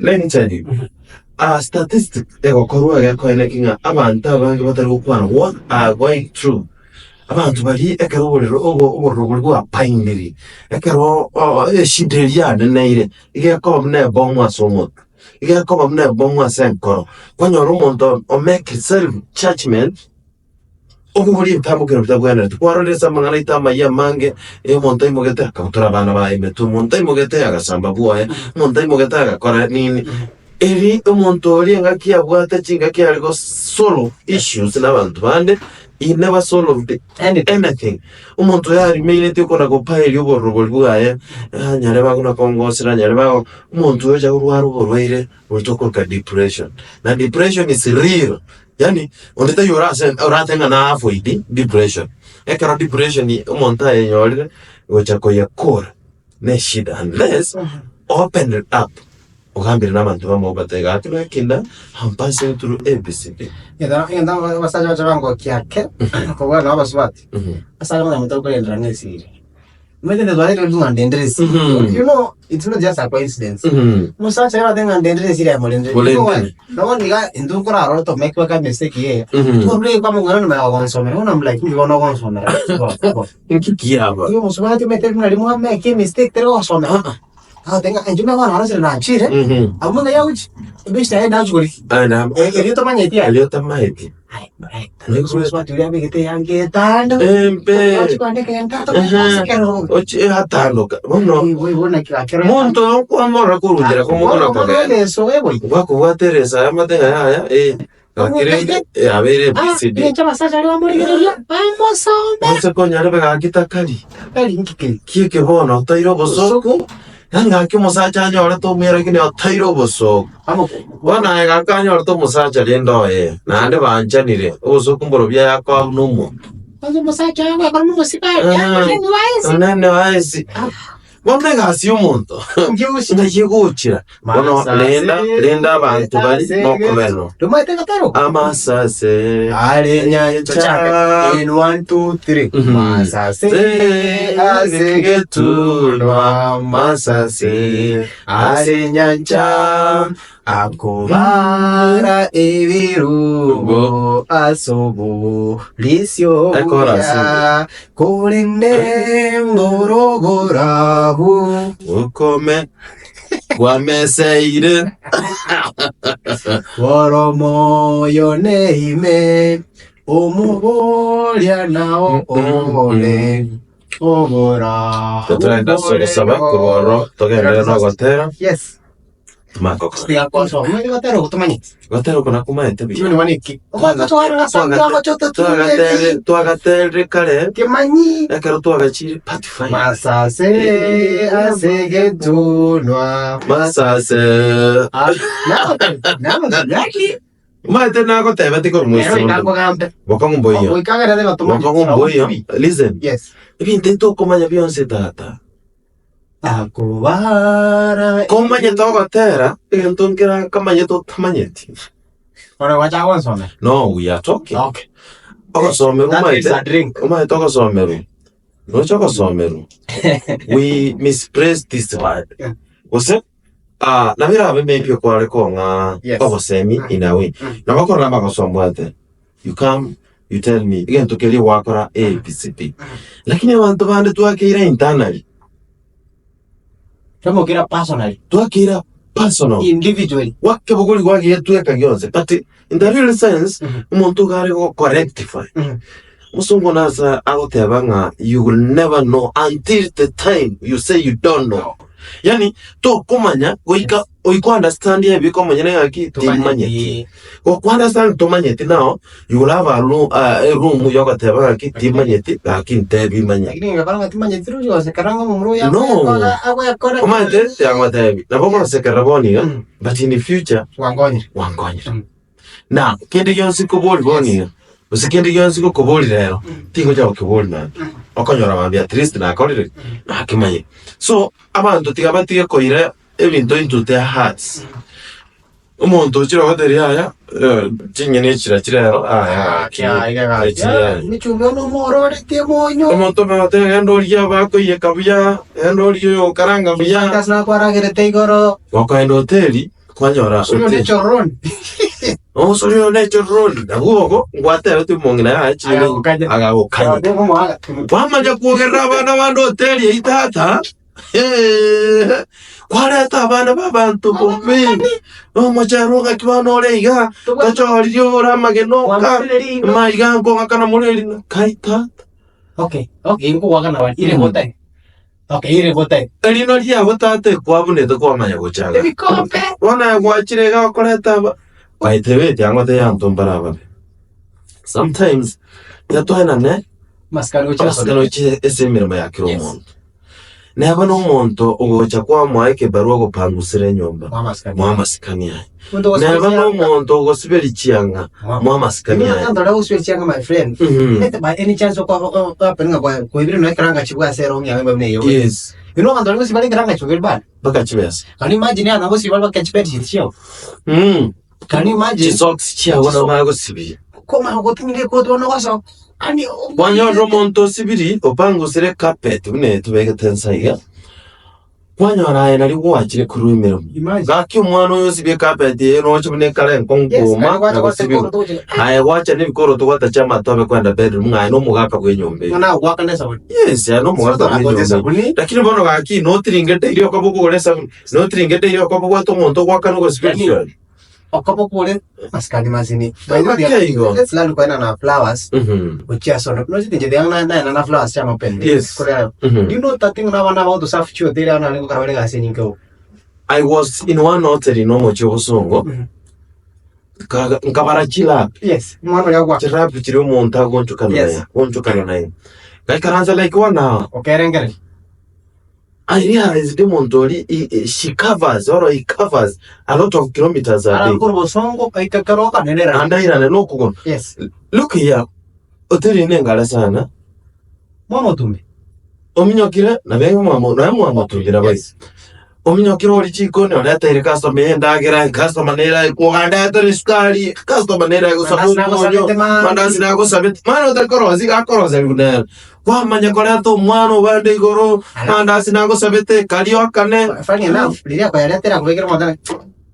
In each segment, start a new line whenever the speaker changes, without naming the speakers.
Let me tell you, a statistic egokorwa egekoeneki ng'a abanto abange batari gokwana what are going through, abanto baria ekero oborero obo obororo boria bwapainire, ekero oo eshida eria yaneneire, iga ekoba buna ebomu ase omotwe, iga ekoba buna ebomu ase enkoro, kwanyora omonto o make self judgement. Okoboria ebitambo kero bitabwenereti. Kwarorire ase amang'ana aito amayia amange, eh, omonto aimogete akabutora abana baye emetwe, omonto aimogete agasamba bwoye, omonto aimogete agakora nini. Eri omonto oria engaki abwate chingaki are go solve issues na abanto bande, he never solved anything. Omonto oyo arimeinetie okona gopaeria obororo boria bwaye, ah, nyarebe agwo nakongosera, nyarebe ago, omonto oyo ocha korwara oborwaire boria tokoroka depression. Na depression is real. Yaani onde taiyo orase orate ng'a na avoid depression. Ekero depression omonto ayenyorire gocha koyekora ne eshida unless open it up ogambire na abanto bamwabo obatebie gaki nakinda I'm passing through ABCD.
Egento egento abasacha bacha bangokia ake, kobua nabo abasubati, ase aria omonyamete okorendera na esiri. Omanyete intwe twarenge ng'a ndendere esiri.
Mhm.
You know, it's not just a coincidence.
Mhm.
Omosacha ekero ateba ng'a ndendere esiri aye morendere. You know why?
Morendere.
Nabo iga intwe nkorarore to make mpaka emistake eye.
Mhm.
Twarure kwamong'ina nyuma ya gonsomera, bono I'm like inki bono ogonsomera?
Inki kiaba?
Igo omosubati omanyete buna riria mwamake emistake tari gogosomera.
Ah, ah.
Agotebi ng'a inche buna bono narosire nanchire,
Mhm.
abwo ng'ai agochia, ebeshte yaye nachi korigia.
Aye na-
Erio tomanyeti aye.
Erio otamaeti.
Aye, aye, omosubati oria abegete eyanga etando,
Embe.
ochi kwandeka entato,
Ehe.
ase ekerogo.
Ochi atandoka bono
Igo igo naki gakero
monto oyo nkwamorora korwa nchera komokona
Bono
kogenda.
ereso egoi.
Gwakobwata ereso aya amate ng'a yaya eh, gaki rende yabeire ABCD.
Inche abasacha baria bamorigereria bamosomera.
Gose konyarebe gaki takari.
Takari inki keri?
Ki bono otoire obosoku, yaani gaki omosacha anyorete omuya lakini otoire obosoku. Bono aye gaki anyorete omosacha rende oye, naende banchanire, obosoku mborobio ayakoa buna omonto.
Kwanza omosacha oyo agwekora nomosigari, yaani omonene wa ense.
Omonene wa ense. Bono egasi y'omonto ng'ai egochera. Bono renda, renda abanto bari nokoberwa.
Tomaete gataro?
Amasase
Are nyancha. In one, two, three.
Mhm.
Masase ase getunwa masase are nyancha akobara ebirubo asoborisio
Ekorasi.
buya korende mborogorabu
Okome kwameseire.
Boromoyo neime omoboria nao ore obora
Totorenda ase ogosaba korwa ororo togenderere nogotera
Yes.
Timakokora.
Tiga konsoma. Omanyete gotera oko tomanyeti.
Gotera oko nakomaete buya.
Chiuni bono eki. Omanyete tware gasa twagocha ototumeti.
Twagaterire twagaterire kare
Kemanyi.
ekero twagachire part five.
Masase ase getunwa.
Masase.
Nagotebi, nagotebi, naki?
Omanyete nagotebeti korwa
Ero
moisonde.
ikakogambe.
Bokong'u mboiyo.
Goika agerete gotomanyeti.
Bokong'u mboiyo. Listen.
Yes.
Ebinto ebi tokomanya bionsi tata.
Akobara
Komanyete ogotera egento nkera nkamanyete otamanyeti.
Ore gwacha gonsomera.
No, we are talking.
Okay.
Ogosomerwa
That is
omanyete,
a drink.
omanyete ogosomerwa, nocha ogosomerwa, we misplace this word.
Yeah.
Gose ah, nabo erabe maybe okware kong'a
Yes.
obosemi in a way.
Mm.
Nabo okorora amagoso You come, you tell me, egento keria gwakora A, B, C, D. Lakini abanto bande twakeira internally,
Twamokira personally,
twakeira personal.
individually.
Gwakebogori gwagetweka gionsi but in the real sense
Mhm.
omonto iga are go correctify.
Mhm.
Omosongo nase agoteba ng'a you will never know until the time you say you don't know. Yaani tokomanya goika oika understand ebiko omonyene ng'aki timanyeti. Gokwa understand tomanyeti now you will have a room, uh, a room yogoteba ng'aki timanyeti gaki ntebi manye.
Lakini ngakora ng'a timanyeti roche gosekera ng'a omomura oyo
No.
agwekora agwekora
Omanyete yangotebi nabo ogosekerera bono iga
Mm.
but in the future
Gwankonyire.
gwankonyire.
Mm.
Na kende gionsi nkobori bono iga gose kende gionsi gokobori rero tingocha gokebori mambia. Okonyora mambia at least nakorire ki? Nakemanyire. So abanto tiga batige koira ebinto into their hearts. Omonto ochire ogoteria yaya eh, ching'eni echira chirero aya
Gaki aiga gaki.
echi yaya.
Emechumbi one omororetie omonyo.
Omonto omanyete genda origie abakoiyeka buya, genda origie oyogokaranga buya.
Ase nakwaragerete igoro.
Gokoenda hoteli. Kwanyora
Suri
ote-
one chororoni.
Osori one echororoni, nabwo obo ngwatebete omong'ina yaye chinde
Agagokanya.
agagokanya. Kwamanya kwogerera abana bande hoteli eyio tata, eh, kwareta abana ba abanto bobe, omochere ng'aki bono ore iga, tochoririe ore amagena oka, maiga nkong'akana more erina, kai tata.
Okay, okay, nkogwakana bari, ire gotae. Okay, ire gotae.
Erina riabo tata ekwabunete kwamanya gochaga.
Ebikombe.
Bono aye gwachire iga okoreta aba baitebeti ang'o teyanto mbare ababe. Sometimes tiga toenane
Amasikani gochia
amasikani gochia ase emeremo ya kera
Yes.
omonto. Neba na omonto ogocha kwamoa ekebarua ogopangusera enyomba,
Moa amasikani.
moa amasikani aye.
Omonto ogosibia
Neba na
chianga.
omonto ogosiberia chianga, moa amasikani
Nigo
aye.
abanto baria bagosibia chianga my friend. Ete by any chance okohappen ng'a kwaibire nonya ekeranga chibwa ase erong'i yago buna eye.
Yes.
You know abanto baria gosibia bare ekeranga chibwa very bad.
Mpaka chibesa.
Can you imagine abana gosibia bare baka chibed sheet chiao? Can you imagine?
Chisocks chiago nabo bagosibia.
Komanya goting'ina ekoti bono ogosoka. Yaani
Kwanyorire omonto osibiri opangusire carpet buna eye tobegete nsa iga, kwanyora aye nario gwachire korwa emeremo.
Imagine.
Gaki omwana oyo osibie carpet eye noche buna ekare enkong'u
Yes,
kooma
naende gwacha
na
gwata
gosibigwa.
ekoroto gochia.
Aye gwacha na ebikoroto gwatacha amatobe kwenda bedroom ng'a aye na omogaka bw'enyomba eye.
Ng'a nagoakana esabuni.
Yes, aye na omogaka
Sasa
bw'enyomba
nagocha
eye.
esabuni.
Lakini bono gaki notiringete erio okoba okogora esabuni, notiringete erio okoba obwate omonto ogoakana ogosibia
Yaani,
risiori.
Okoba kore masikani masini. By the way,
Ake igo.
let's learn koenana flowers. Gochia ase onde. Nochete inche tiga naenana flowers chiane open.
Yes.
Korera. Do you know that thing na abana bagoto serve chihoteli abana barenge gokora bare egasi enyinge oo.
I was in one hotel in omochie o Bosongo, nkabara chilap.
Yes. Omwana oria agwa.
Chilap chiria omonto agonchokana
Yes.
naye, agonchokana naye. Ngaikaransa like one hour.
Okerengereria.
I realized omonto oria she covers or he covers a lot of kilometers a day.
Arakora obosongo aika kero okanenera.
Naende airane nokogoro.
Yes.
Look here, hoteli nengare sana.
Mwamotumbe.
Ominyokire nabe mwamo naye mwamotumbire boigo.
Yes.
Ominyokire ore chikoni oreteire customer endagera, customer nere ogandetere esukari, customer nere agosaba
Mandasi nagosabete
omonyo,
mambia.
mandasi nagosabete, mani otari korosia iga akoroseria buna ere. Kwamanya koreta omwana obande igoro, mandasi nagosabete, karia okane.
Funny enough, riria akoyaretera akobekera omonto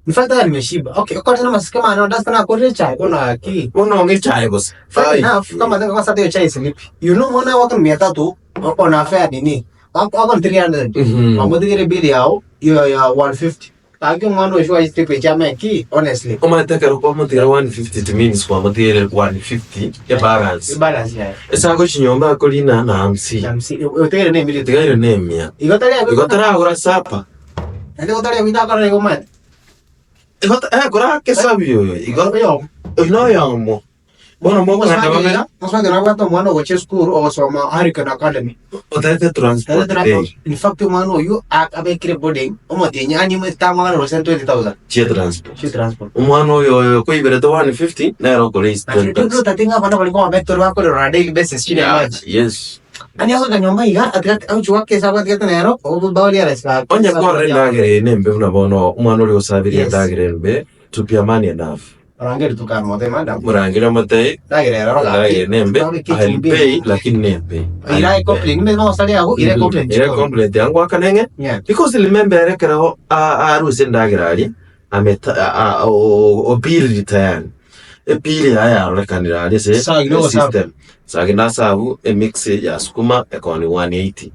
in fact hata nimeshiba. Okay, okorete namasike mane mandasi nakorire echae bono gaki.
Bono ong'e echae gose.
Funny
Ai.
enough, kama tenge kwanza hata hiyo chai silipi. You know mwana wako ni 300 on fare nini? Wako wako ni 300. Wamutigere bill yao iyo ya 150. Gaki omwana oyo sure trip echame ki honestly.
Omanyete ekero kwamotigera 150 it means kwamotigere 150 ebalance.
Balance yaye.
Ase agochia nyomba akorina na hamsini.
Hamsini. Otigere na emia.
Otigaire na emia.
Igo tari
Igo taragora supper.
Naende igo tari abwate akora igo omanyete.
Igo eh kora akesabi oyo. Igo
Oyomo.
oyo noyomo. Bono mokogenda babere.
Mosubati nabwate omwana ogochia esukuru ogosoma Hurricane Academy.
Otaete transport day.
In fact omwana oyio abekire boarding omotienyi yaani tamwakana gose 20,000
Chia transport.
chia transport.
Omwana oyo oyo okoiberete 150 nere okoraise
Lakini
10,000.
totati ng'a abana baria nkobametora bakorera on a daily basis chire
Yeah,
maji.
yes.
Yaani agoika nyomba iga atigate agochia goaka esabu atigate nero barealize gaki.
Onye kwarora endagera eye nembe buna bono omwana oria osabirie
Yes.
endagera embe to be a man enough.
Orangeri tukamote madam.
Morangeri omotebie,
Ndagera ero
endagera
gaki.
nembe,
Twabeka
I'll
echumbi
pay
ime.
lakini nembe.
Ira
I'll pay.
ecomplain, ime bagosari agwo, ira ecomplain
Ere
chikoro.
complaint yangoakana ng'e
Yeah.
because remember ere ekero arusia endagera aria ameta obiriri tayari epili yaye yarorekanire aria ase
Sagi nogosabu.
esystem sagi nasabu emix ya sukuma ekoni 180.